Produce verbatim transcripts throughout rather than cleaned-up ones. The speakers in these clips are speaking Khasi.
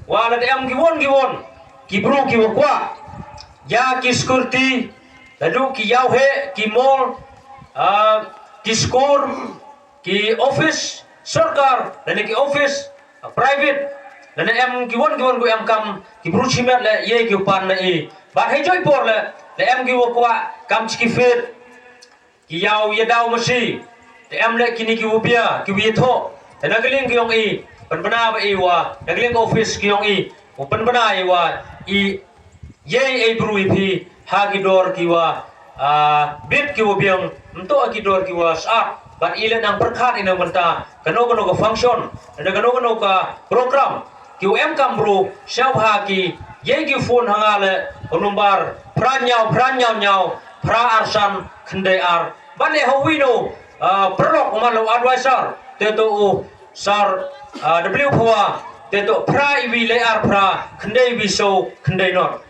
Wa la em ki won ki won ki bru ki wa kwah ya ki security, la du ki yaw he ki mall, ah, ki skur, ki office sorkar, lane ki office, ah, private, lane em ki won ki won ku em kam ki bru chimet le ye ki pan na i. Bat he joi por le, le em ki wa kwah kam chi ki fit, ki yaw ya daw masi, te em le kini ki wa bia ki wa thoh, te na ka liang ki yong i, pynbna ba i wa, na ka liang office ki yong i, u pynbna i wa, i yei ei bru i phi ha ki dor ki wa, ah, bit ki wa biang, mto ki dor ki wa sat, bat i le nang perkhat i nang benta, kano kano ka function, ada kano kano ka program, ki wa em kam bru, siaw ha ki, yei ki phone hanga le, u number, phra nyaw, phra nyaw nyaw, phra arsan, khyndai ar, bat le hawi no, ah, perlok uman lo advisor, te to u, sar, ah, W phawa, te to phra iwi le ar phra, khyndai wi so, khyndai not.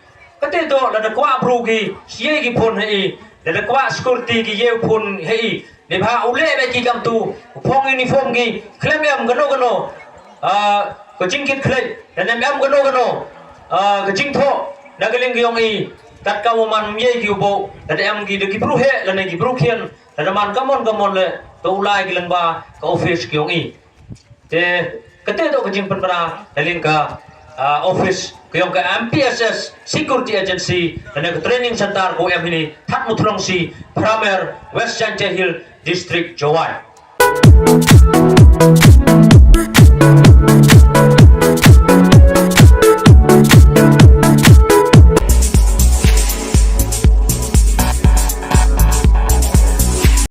Kate to la da kwah bru ki, siye ki phone hei, la da kwah security ki ye phone hei. Ne ba u le be ki kam tu, phong uniform ki, klem em kano kano. Ah, ka jingkit khlei, la nem em kano kano. Ah, ka jingthoh, na ka liang ki yong i, kat ka wa man ye ki u bo, la da em ki da ki bru he, la ne ki bru khian, la da man kamon kamon le, to u lai ki leng ba, ka office ki yong i. Te, kate to ka jingpynbna, na liang ka, ah, office, ka yong ka M P S S Security Agency, na ka training center ko em hini, Thadmuthlong C, Phramer, West Jaintia Hills District, Jowai.